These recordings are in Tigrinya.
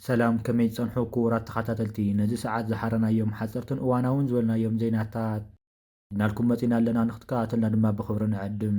ሰላም፣ ከመይ ትጸንሑ ክቡራት ተኸታተልቲ? ነዚ ሰዓት ዝሓረናዮም ሓጸርትን እዋናውን ዝበልናዮም ዜናታት ሒዝናልኩም መጺና ኣለና፣ ንክትከታተልና ድማ ብኽብሪ ንዕድም።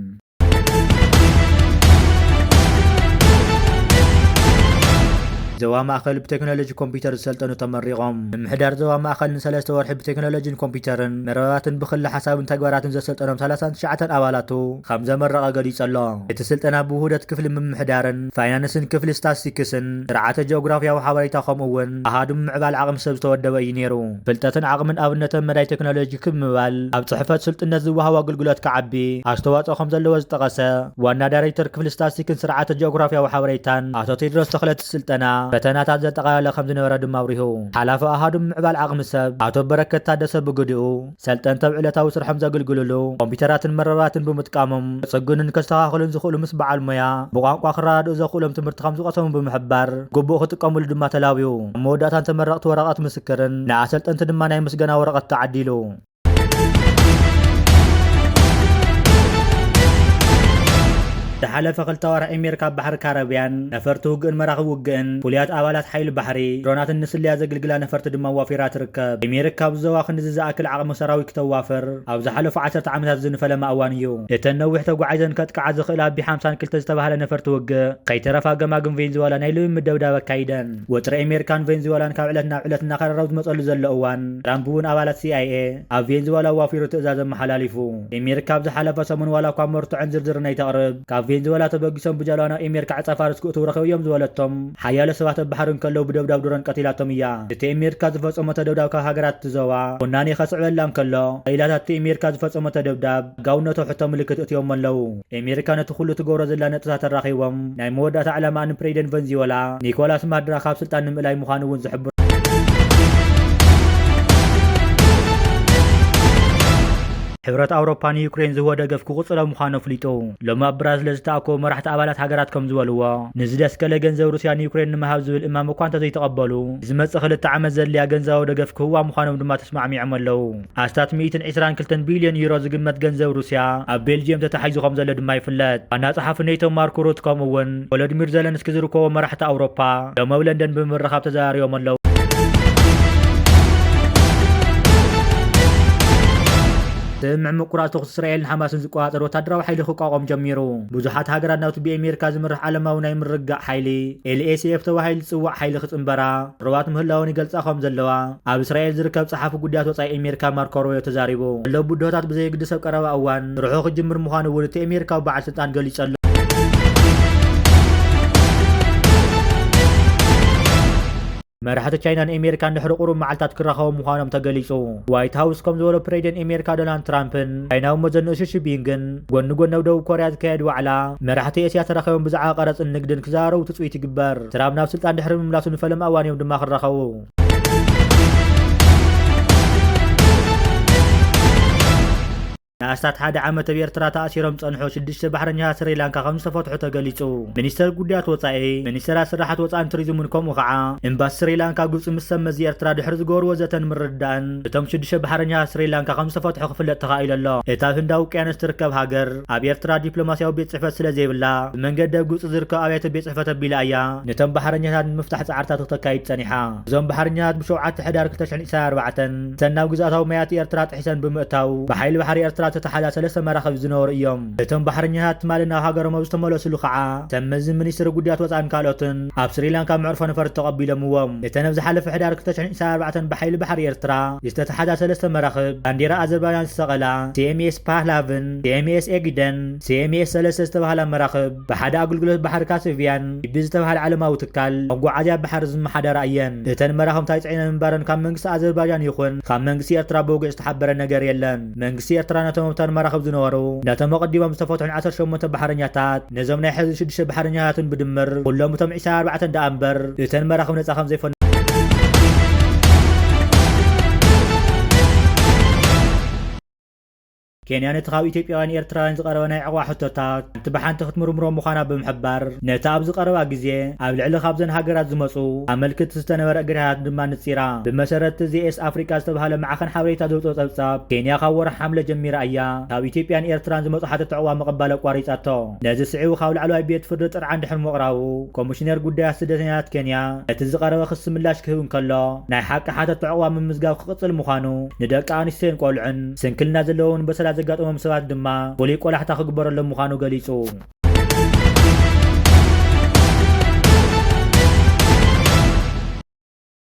ዞባ ማእከል ብቴክኖሎጂ ኮምፒውተር ዝሰልጠኑ ተመሪቖም። ምምሕዳር ዞባ ማእከል ንሰለስተ ወርሒ ብቴክኖሎጂን ኮምፒውተርን መርበባትን ብክሊ ሓሳብን ተግባራትን ዘሰልጠኖም ሰላሳን ትሽዓተን ኣባላቱ ከም ዘመረቐ ገሊጹ ኣሎ። እቲ ስልጠና ብውህደት ክፍሊ ምምሕዳርን ፋይናንስን ክፍሊ ስታስቲክስን ስርዓተ ጂኦግራፊያዊ ሓበሬታ ከምኡ እውን ኣሃዱ ምምዕባል ዓቕሚ ሰብ ዝተወደበ እዩ ነይሩ። ፍልጠትን ዓቕምን ኣብነተ መዳይ ቴክኖሎጂ ክብ ምባል ኣብ ጽሕፈት ስልጥነት ዝወሃቡ ኣገልግሎት ክዓቢ ኣስተዋጽኦ ከም ዘለዎ ዝጠቐሰ ዋና ዳይሬክተር ክፍሊ ስታስቲክን ስርዓተ ጂኦግራፊያዊ ሓበሬታን ኣቶ ቴድሮስ ተኽለ፣ እቲ ስልጠና ፈተናታት ዘጠቓለለ ከም ዝነበረ ድማ ኣብሪሁ። ሓላፊ ኣሃዱ ምምዕባል ዓቕሚ ሰብ ኣቶ በረከት ታደሰ ብግዲኡ፣ ሰልጠንቲ ኣብ ዕለታዊ ስርሖም ዘገልግልሉ ኮምፒውተራትን መረባትን ብምጥቃሞም ክጽግኑን ከስተኻኽሉን ዝኽእሉ ምስ በዓል ሞያ ብቋንቋ ክረዳድኡ ዘኽእሎም ትምህርቲ ከም ዝቐሰሙ ብምሕባር፣ ግቡእ ክጥቀምሉ ድማ ተላብዩ። ኣብ መወዳእታ ንተመረቕቲ ወረቐት ምስክርን ንኣሰልጠንቲ ድማ ናይ ምስጋና ወረቐት ተዓዲሉ። ዝሓለፈ ክልተ ኣዋርሕ ኣሜሪካ ኣብ ባሕሪ ካረብያን ነፈርቲ ውግእን መራኽብ ውግእን ፍሉያት ኣባላት ሓይሊ ባሕሪ ድሮናትን ንስለያ ዘገልግላ ነፈርቲ ድማ ኣዋፊራ ትርከብ። ኣሜሪካ ኣብዚ ዞባ ክንድዚ ዝኣክል ዓቕሚ ሰራዊት ክተዋፍር ኣብ ዝሓለፉ ዓሰርተ ዓመታት እዚ ንፈለማ እዋን እዩ። እተን ነዊሕ ተጓዒዘን ከጥቅዓ ዝኽእላ ቢ ሓምሳን ክልተ ዝተባህለ ነፈርቲ ውግእ ከይተረፋ ገማግም ቬንዙዋላ ናይ ልምምድ ደብዳብ ኣካይደን። ወጥሪ ኣሜሪካን ቬንዙዋላን ካብ ዕለት ናብ ዕለት እናኸረረብ ዝመጸሉ ዘሎ እዋን፣ ትራምፕ እውን ኣባላት ሲ ኣይ ኤ ኣብ ቬንዙዋላ ኣዋፊሩ ትእዛዝ ኣመሓላሊፉ። ኣሜሪካ ኣብ ዝሓለፈ ሰሙን ዋላ እኳ መርትዖን ዝርዝርን ኣይተቕርብ፣ ካብ ቬንዙዋላ ተበጊሶም ብጃልባ ናብ ኣሜሪካ ዕጸ ፋርስ ክእትዉ ረኺበዮም ዝበለቶም ሓያሎ ሰባት ኣብ ባሕሪ እንከለዉ ብደብዳብ ድሮን ቀቲላቶም እያ። እቲ ኣሜሪካ ዝፈጸመቶ ደብዳብ ካብ ሃገራት እቲ ዞባ ኩናኔ ከስዕበላ እንከሎ፣ ክኢላታት እቲ ኣሜሪካ ዝፈጸመቶ ደብዳብ ሕጋውነቱ ሕቶ ምልክት እትዮሞ ኣለዉ። ኣሜሪካ ነቲ ኩሉ ትገብሮ ዘላ ነጥብታት ኣራኺቦም ናይ መወዳእታ ዕላማኣ ንፕሬዚደንት ቨንዙዌላ ኒኮላስ ማዱራ ካብ ስልጣን ንምእላይ ምዃኑ እውን ዝሕብሩ። ሕብረት ኣውሮፓ ንዩክሬን ዝህቦ ደገፍ ክቕጽሎ ምዃኑ ኣፍሊጡ። ሎሚ ኣብ ብራስለስ ዝተኣከቡ መራሕቲ ኣባላት ሃገራት ከም ዝበልዎ፣ ንዝደስከለ ገንዘብ ሩስያ ንዩክሬን ንምሃብ ዝብል እማም እኳ እንተዘይተቐበሉ፣ ንዝመጽእ ክልተ ዓመት ዘድልያ ገንዘባዊ ደገፍ ክህብዋ ምዃኖም ድማ ተስማዕሚዖም ኣለዉ። ኣስታት ሚእትን ዕስራን ክልተን ቢልዮን ዩሮ ዝግመት ገንዘብ ሩስያ ኣብ ቤልጅየም ተታሒዙ ከም ዘሎ ድማ ይፍለጥ። ዋና ጸሓፊ ኔቶ ማርክ ሩት ከምኡ እውን ቮሎዲሚር ዘለንስኪ ዝርከቦ መራሕቲ ኣውሮፓ ሎም ኣብ ለንደን ብምርኻብ ተዘራሪቦም ኣለዉ። ስምምዕ ምቁራጽ ተኹሲ እስራኤልን ሓማስን ዝቆጻጸር ወታደራዊ ሓይሊ ክቋቋም ጀሚሩ። ብዙሓት ሃገራት ናብቲ ብኣሜሪካ ዝምራሕ ዓለማዊ ናይ ምርግጋእ ሓይሊ፣ ኤል ኤ ሲ ኤፍ ተባሂሉ ዝጽዋዕ ሓይሊ ክጽንበራ ርባት ምህላወን ይገልጻ ከም ዘለዋ ኣብ እስራኤል ዝርከብ ጸሓፊ ጉዳያት ወጻኢ ኣሜሪካ ማርኮ ሩቢዮ ተዛሪቡ። ዘሎ ብድሆታት ብዘየግድስ ኣብ ቀረባ እዋን ስርሑ ክጅምር ምዃኑ እውን እቲ ኣሜሪካዊ በዓል ስልጣን ገሊጹ ኣሎ። መራሕቲ ቻይናን ኣሜሪካን ድሕሪ ቁሩብ መዓልታት ክራኸቡ ምዃኖም ተገሊጹ። ዋይት ሃውስ ከም ዝበሎ፣ ፕሬዚደንት ኣሜሪካ ዶናልድ ትራምፕን ቻይናዊ መዘንኡ ሺ ጂንፒንግን ጎኒ ጎኒ ኣብ ደቡብ ኮርያ ዝካየድ ዋዕላ መራሕቲ ኤስያ ተራኺቦም ብዛዕባ ቀረጽን ንግድን ክዘራረቡ ትጽቢት ይግበር። ትራምፕ ናብ ስልጣን ድሕሪ ምምላሱ ንፈለማ እዋን እዮም ድማ ክራኸቡ። ንኣስታት ሓደ ዓመት ኣብ ኤርትራ ተኣሲሮም ዝጸንሑ ሽዱሽተ ባሕረኛታት ስሪላንካ ከም ዝተፈትሑ ተገሊጹ። ሚኒስተር ጉዳያት ወጻኢ፣ ሚኒስተራት ስራሓት ወጻእን ቱሪዝምን ከምኡ ኸዓ ኤምባሲ ስሪላንካ ግብጺ ምስ ሰብ መዚ ኤርትራ ድሕሪ ዝገበርዎ ዘተን ምርድዳእን እቶም ሽዱሽተ ባሕረኛታት ስሪላንካ ከም ዝተፈትሑ ክፍለጥ ተኻኢሉ ኣሎ። እታ ኣብ ህንዳዊ ውቅያኖስ ትርከብ ሃገር ኣብ ኤርትራ ዲፕሎማስያዊ ቤት ጽሕፈት ስለ ዘይብላ ብመንገዲ ኣብ ግብጺ ዝርከቡ ኣብያተ ቤት ጽሕፈት ኣቢላ እያ ነቶም ባሕረኛታት ንምፍታሕ ጻዕርታት ክተካይድ ጸኒሓ። እዞም ባሕረኛታት ብሸውዓተ ሕዳር ክልተ ሽሕን ዕስራን ኣርባዕተን እተን ናብ ግዝኣታዊ ማያት ኤርትራ ጥሒሰን ብምእታው ብሓይሊ ባሕሪ ኤርትራ ዝተታሕዛ ሰለስተ መራኽብ ዝነበሩ እዮም። እቶም ባሕረኛታት ትማሊ ናብ ሃገሮም ኣብ ዝተመለሱሉ ከዓ ሰብ መዚ ሚኒስትሪ ጉዳያት ወጻእን ካልኦትን ኣብ ስሪላንካ መዕርፎ ነፈርቲ ተቐቢሎምዎም። እተን ኣብ ዝሓለፈ ሕዳር ክልተ ሽሕን ዕስራን ኣርባዕተን ብሓይሊ ባሕሪ ኤርትራ ዝተታሕዛ ሰለስተ መራኽብ ባንዴራ ኣዘርባይጃን ዝሰቐላ ሲ ኤም ኤስ ፓህላቭን ሲ ኤም ኤስ ኤጊደን ሲ ኤም ኤስ ሰለስተ ዝተባህላ መራኽብ ብሓደ ኣገልግሎት ባሕሪ ካስፒያን ብዝተባህለ ዓለማዊ ትካል መጓዓዝያ ባሕሪ ዝመሓደራ እየን። እተን መራኽብ እንታይ ጽዒነን ምንባረን ካብ መንግስቲ ኣዘርባይጃን ይኹን ካብ መንግስቲ ኤርትራ ብወግዒ ዝተሓበረ ነገር የለን። መንግስቲ ኤርትራ ነቶም ኣብተን መራኽብ ዝነበሩ ነቶም ኣቐዲሞም ዝተፈትሑን ዓሰርተ ሸሞንተ ባሕረኛታት ነዞም ናይ ሕዚ ሽዱሽተ ባሕረኛታትን ብድምር ኩሎም እቶም ዕስራን ኣርባዕተን ደኣ እምበር እተን መራኽብ ነጻ ከም ዘይፈኑ ኬንያ ነቲ ካብ ኢትዮጵያውያን ኤርትራውያን ዝቐረበ ናይ ዕቑባ ሕቶታት ሓንቲ ብሓንቲ ክትምርምሮ ምዃና ብምሕባር፣ ነቲ ኣብዚ ቀረባ ግዜ ኣብ ልዕሊ ካብዘን ሃገራት ዝመጹ ኣመልክቲ ዝተነበረ እገዳታት ድማ ንጺራ። ብመሰረት እዚ ኤስ ኣፍሪቃ ዝተባህለ ማዕኸን ሓበሬታ ዘውጽኦ ጸብጻብ፣ ኬንያ ካብ ወርሒ ሓምለ ጀሚራ እያ ካብ ኢትዮጵያን ኤርትራን ዝመጹ ሓተት ዕቑባ ምቕባል ኣቋሪጻቶ። ነዚ ስዒቡ ካብ ላዕለዋይ ቤት ፍርዲ ጥርዓን ድሕሪ ምቕራቡ፣ ኮሚሽነር ጉዳያት ስደተኛታት ኬንያ ነቲ ዝቐረበ ክሲ ምላሽ ክህብ እንከሎ፣ ናይ ሓቂ ሓተት ዕቑባ ምምዝጋብ ክቕጽል ምዃኑ፣ ንደቂ ኣንስትዮን ቆልዑን ስንክልና ዘለዎም በሰላ ዘጋጠሞም ሰባት ድማ ፍሉይ ቆላሕታ ክግበረሎም ምዃኑ ገሊጹ።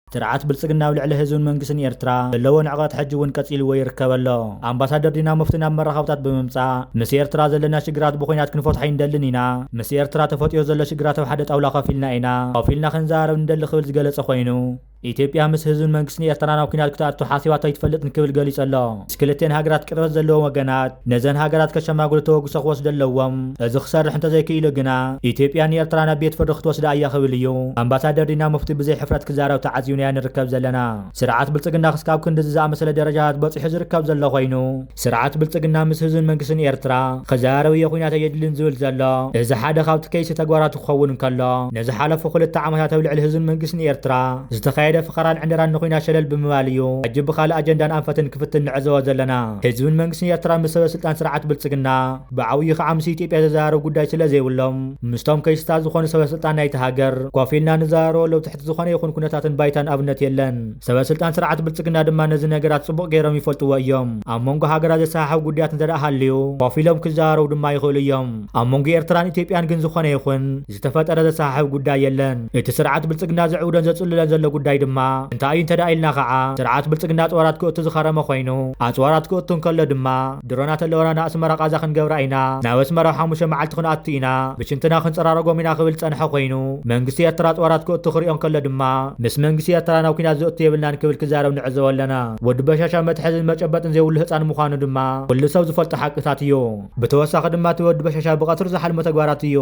ስርዓት ብልጽግና ኣብ ልዕሊ ህዝብን መንግስትን ኤርትራ ዘለዎ ንዕቐት ሕጂ እውን ቀጺልዎ ይርከብ ኣሎ። ኣምባሳደር ዲና ሙፍቲ ናብ መራኸብታት ብምምጻእ፣ ምስ ኤርትራ ዘለና ሽግራት ብኹናት ክንፈትሖ ኣይንደልን ኢና። ምስ ኤርትራ ተፈጢሩ ዘሎ ሽግራት ኣብ ሓደ ጣውላ ኮፍ ኢልና ኢና፣ ኮፍ ኢልና ክንዘራረብ ንደሊ ክብል ዝገለጸ ኮይኑ፣ ኢትዮጵያ ምስ ህዝብን መንግስትን ኤርትራ ናብ ኲናት ክትኣቱ ሓሲባቶ ኣይትፈልጥን ክብል ገሊጹ ኣሎ። ምስ ክልቲኤን ሃገራት ቅርበት ዘለዎም ወገናት ነዘን ሃገራት ከሸማግሉ ተበግሶ ክወስዱ ኣለዎም። እዚ ክሰርሕ እንተዘይክኢሉ ግና ኢትዮጵያ ንኤርትራ ናብ ቤት ፍርዲ ክትወስዳ እያ ክብል እዩ ኣምባሳደር ዲና ሙፍቲ ብዘይ ሕፍረት ክዛረብ ተዓዚብናዮ ንርከብ ዘለና። ስርዓት ብልጽግና ክስካብ ክንድዚ ዝኣመሰለ ደረጃታት በጺሑ ዝርከብ ዘሎ ኮይኑ፣ ስርዓት ብልጽግና ምስ ህዝብን መንግስትን ኤርትራ ክዘራረብ እየ ኲናት ኣየድልን ዝብል ዘሎ፣ እዚ ሓደ ካብቲ ከይሲ ተግባራቱ ክኸውን እንከሎ፣ ነዝሓለፉ ክልተ ዓመታት ኣብ ልዕሊ ህዝብን መንግስትን ኤርትራ ዝተኻየደ ፈኸራን ዕንደራን ንኹናት ሸለል ብምባል እዩ ሕጂ ብኻልእ ኣጀንዳን ኣንፈትን ክፍትን ንዕዘቦ ዘለና። ህዝብን መንግስትን ኤርትራ ምስ ሰበ ስልጣን ስርዓት ብልጽግና ብዓብዩ ከዓ ምስ ኢትዮጵያ ዘዘራርብ ጉዳይ ስለ ዘይብሎም፣ ምስቶም ከይስታት ዝኾኑ ሰበ ስልጣን ናይቲ ሃገር ኮፍ ኢልና ንዘራረበሉ ኣብ ትሕቲ ዝኾነ ይኹን ኩነታትን ባይታን ኣብነት የለን። ሰበ ስልጣን ስርዓት ብልጽግና ድማ ነዚ ነገራት ጽቡቕ ገይሮም ይፈልጥዎ እዮም። ኣብ መንጎ ሃገራት ዘሰሓሕብ ጉዳያት እንተ ደኣ ሃልዩ፣ ኮፍ ኢሎም ክዘራረቡ ድማ ይኽእሉ እዮም። ኣብ መንጎ ኤርትራን ኢትዮጵያን ግን ዝኾነ ይኹን ዝተፈጠረ ዘሰሓሕብ ጉዳይ የለን። እቲ ስርዓት ብልጽግና ዘዕውዶን ዘጽልሎን ዘሎ ጉዳይ ድማ እንታይ እዩ እንተ ደኣ ኢልና ከዓ፣ ስርዓት ብልጽግና ኣጽዋራት ክእቱ ዝኸረመ ኮይኑ፣ ኣጽዋራት ክእቱ እንከሎ ድማ ድሮናት ኣለወና፣ ንኣስመራ ቃዛ ክንገብራ ኢና፣ ናብ ኣስመራ ሓሙሽተ መዓልቲ ክንኣቱ ኢና፣ ብሽንትና ክንጸራረጎም ኢና ክብል ጸንሐ ኮይኑ፣ መንግስቲ ኤርትራ ኣጽዋራት ክእቱ ክሪኦ እንከሎ ድማ፣ ምስ መንግስቲ ኤርትራ ናብ ኲናት ዘእቱ የብልናን ክብል ክዛረብ ንዕዘቦ ኣለና። ወዲ በሻሻ መትሐዝን መጨበጥን ዘይብሉ ህጻን ምዃኑ ድማ ኩሉ ሰብ ዝፈልጦ ሓቅታት እዩ። ብተወሳኺ ድማ እቲ ወዲ በሻሻ ብቐትሩ ዝሓልሞ ተግባራት እዩ።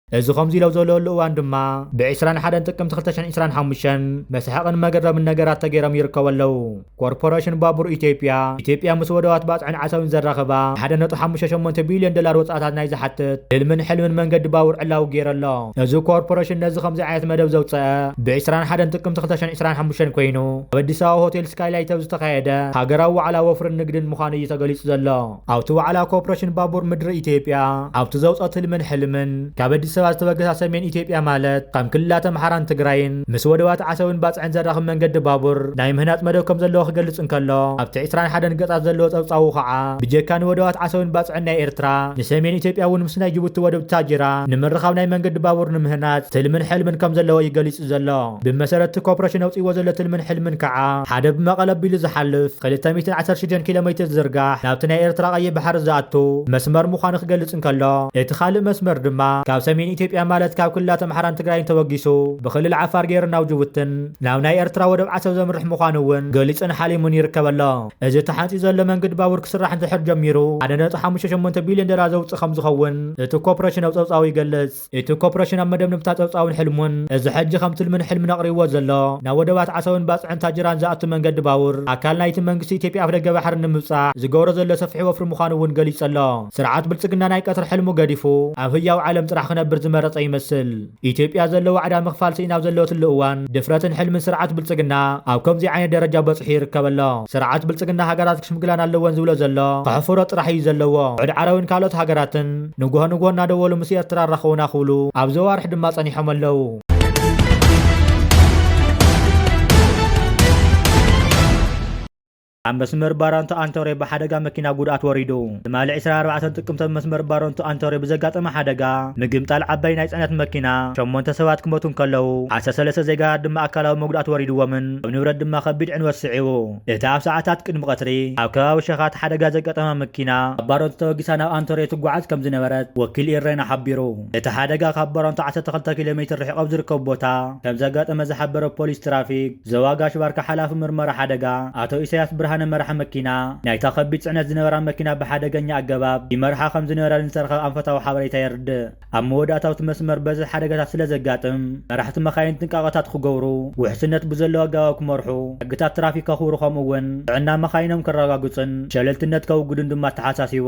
እዚ ከምዚ ኢሎ ዘለሉ እዋን ድማ፣ ብዕስራን ሓደን ጥቅምቲ ክልተ ሽሕን ዕስራን ሓሙሽተን መስሓቕን መገረምን ነገራት ተገይሮም ይርከቡ ኣለዉ። ኮርፖሬሽን ባቡር ኢትዮጵያ፣ ኢትዮጵያ ምስ ወደባት ባጽዕን ዓሰብን ዘራኸባ ሓደ ነጥቢ ሓሙሽተ ሸሞንተ ቢልዮን ዶላር ወጻእታት ናይ ዝሓትት ህልምን ሕልምን መንገዲ ባቡር ዕላዊ ገይሩ ኣሎ። እዚ ኮርፖሬሽን ነዚ ከምዚ ዓይነት መደብ ዘውጸአ ብዕስራን ሓደን ጥቅምቲ ክልተ ሽሕን ዕስራን ሓሙሽተን ኮይኑ፣ ኣብ ኣዲስ ኣበባ ሆቴል ስካይላይት ኣብ ዝተኻየደ ሃገራዊ ዋዕላ ወፍርን ንግድን ምዃኑ እዩ ተገሊጹ ዘሎ። ኣብቲ ዋዕላ ኮርፖሬሽን ባቡር ምድሪ ኢትዮጵያ ኣብቲ ዘውጸኦ ትልምን ሕልምን ካብ ኣዲስ ኣበባ ዝተበገሳ ሰሜን ኢትዮጵያ ማለት ከም ክልላት ኣምሓራን ትግራይን ምስ ወደባት ዓሰብን ባጽዕን ዘራኽብ መንገዲ ባቡር ናይ ምህናጽ መደብ ከም ዘለዎ ክገልጽ እንከሎ፣ ኣብቲ ዕስራን ሓደን ገጻት ዘለዎ ጸብጻቡ ከዓ ብጀካ ንወደባት ዓሰብን ባጽዕን ናይ ኤርትራ፣ ንሰሜን ኢትዮጵያ እውን ምስ ናይ ጅቡቲ ወደብ ታጅራ ንምርኻብ ናይ መንገዲ ባቡር ንምህናጽ ትልምን ሕልምን ከም ዘለዎ እዩ ገሊጹ ዘሎ። ብመሰረት እቲ ኮርፖሬሽን ኣውጺእዎ ዘሎ ትልምን ሕልምን ከዓ ሓደ ብመቐለ ኣቢሉ ዝሓልፍ ክልተ ሚእትን ዓሰርተ ሽዱሽተን ኪሎ ሜትር ዝርጋሕ ናብቲ ናይ ኤርትራ ቀይሕ ባሕሪ ዝኣቱ መስመር ምዃኑ ክገልጽ እንከሎ፣ እቲ ካልእ መስመር ድማ ካብ ሰሜን ኢትዮጵያ ማለት ካብ ክልላት ኣምሓራን ትግራይን ተበጊሱ ብክልል ዓፋር ገይሩ ናብ ጅቡትን ናብ ናይ ኤርትራ ወደብ ዓሰብ ዘምርሕ ምዃኑ እውን ገሊጹን ሓሊሙን ይርከብ ኣሎ። እዚ ተሓንጺ ዘሎ መንገዲ ባቡር ክስራሕ እንድሕር ጀሚሩ ሓደ ነጥቢ ሓሙሽተ ሸሞንተ ቢልዮን ዶላር ዘውጽእ ከም ዝኸውን እቲ ኮርፖሬሽን ኣብ ጸብጻቡ ይገልጽ። እቲ ኮርፖሬሽን ኣብ መደብ ንብታ ጸብጻቡን ሕልሙን፣ እዚ ሕጂ ከም ትልምን ሕልምን ኣቕሪብዎ ዘሎ፣ ናብ ወደባት ዓሰብን ባጽዕን ታጅራን ዝኣቱ መንገዲ ባቡር፣ ኣካል ናይቲ መንግስቲ ኢትዮጵያ ኣፍደገ ባሕሪ ንምብጻሕ ዝገብሮ ዘሎ ሰፊሕ ወፍሪ ምዃኑ እውን ገሊጹ ኣሎ። ስርዓት ብልጽግና ናይ ቀትሪ ሕልሙ ገዲፉ፣ ኣብ ህያው ዓለም ጥራሕ ክነብር ዝመረጸ ይመስል። ኢትዮጵያ ዘለዋ ዕዳ ምኽፋል ስኢና ኣብ ዘለወትሉ እዋን፣ ድፍረትን ሕልምን ስርዓት ብልጽግና ኣብ ከምዚ ዓይነት ደረጃ በጺሑ ይርከብ ኣሎ። ስርዓት ብልጽግና ሃገራት ክሽምግላን ኣለወን ዝብሎ ዘሎ፣ ከሕፍሮ ጥራሕ እዩ ዘለዎ። ስዑዲ ዓረብን ካልኦት ሃገራትን ንግሆ ንግሆ እናደወሉ ምስ ኤርትራ ኣራኽቡና ክብሉ ኣብዚ ኣዋርሕ ድማ ጸኒሖም ኣለዉ። ኣብ መስመር ባረንቱ ኣንቶሬ ብሓደጋ መኪና ጉድኣት ወሪዱ። ትማሊ ዕስራን ኣርባዕተን ጥቅምቲ ኣብ መስመር ባረንቱ ኣንቶሬ ብዘጋጠመ ሓደጋ ምግምጣል ዓባይ ናይ ጽዕነት መኪና ሸሞንተ ሰባት ክሞቱ እንከለዉ፣ ዓሰርተ ሰለስተ ዜጋታት ድማ ኣካላዊ መጉዳእቲ ወሪድዎምን ኣብ ንብረት ድማ ከቢድ ዕንወት ስዒቡ። እቲ ኣብ ሰዓታት ቅድሚ ቀትሪ ኣብ ከባቢ ሸኻት ሓደጋ ዘጋጠማ መኪና ካብ ባረንቱ ተበጊሳ ናብ ኣንቶሬ ትጓዓዝ ከም ዝነበረት ወኪል ኢሬና ሓቢሩ። እቲ ሓደጋ ካብ ባረንቱ ዓሰርተ ክልተ ኪሎ ሜትር ርሒቑ ኣብ ዝርከቡ ቦታ ከም ዘጋጠመ ዝሓበረ ፖሊስ ትራፊክ ዞባ ጋሽ ባርካ ሓላፊ ምርመራ ሓደጋ ኣቶ ኢሳያስ ብርሃነ ዝደሓነ መራሒ መኪና፣ ናይታ ከቢድ ጽዕነት ዝነበራ መኪና ብሓደገኛ ኣገባብ ይመርሓ ከም ዝነበራ ንዝተረኸበ ኣንፈታዊ ሓበሬታ የርድእ። ኣብ መወዳእታ ኣብቲ መስመር በዝሒ ሓደጋታት ስለ ዘጋጥም፣ መራሕቲ መኻይን ጥንቃቐታት ክገብሩ፣ ውሕስነት ብዘለዎ ኣገባብ ክመርሑ፣ ሕግታት ትራፊክ ከኽብሩ፣ ከምኡ እውን ጥዕና መኻይኖም ከረጋግጹን ሸለልትነት ከውግዱን ድማ ኣተሓሳሲቡ።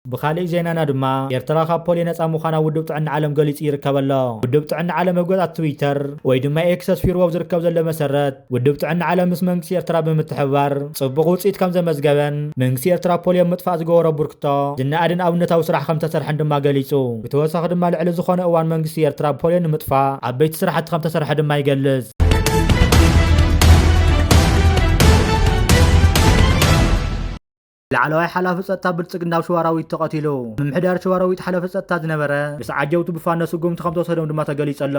ብኻልእ ዜናና ድማ፣ ኤርትራ ካብ ፖሊዮ ነጻ ምዃና ውድብ ጥዕና ዓለም ገሊጹ ይርከብ ኣሎ። ውድብ ጥዕና ዓለም ኣብ ገጻት ትዊተር ወይ ድማ ኤክስ ኣስፊርዎ ኣብ ዝርከብ ዘሎ መሰረት፣ ውድብ ጥዕና ዓለም ምስ መንግስቲ ኤርትራ ብምትሕብባር ጽቡቕ ውጽኢት ከም ዘመዝገበን መንግስቲ ኤርትራ ፖሊዮ ምጥፋእ ዝገበሮ ብርክቶ ዝነኣድን ኣብነታዊ ስራሕ ከም ተሰርሐን ድማ ገሊጹ። ብተወሳኺ ድማ ልዕሊ ዝኾነ እዋን መንግስቲ ኤርትራ ፖሊዮ ንምጥፋእ ዓበይቲ ስራሕቲ ከም ተሰርሐ ድማ ይገልጽ። ላዕለዋይ ሓላፊ ጸጥታ ብልጽግና ኣብ ሸዋሮቢት ተቐቲሉ። ምምሕዳር ሸዋሮቢት ሓላፊ ጸጥታ ዝነበረ ምስ ዓጀብቱ ብፋኖ ስጉምቲ ከም ተወሰዶም ድማ ተገሊጹ ኣሎ።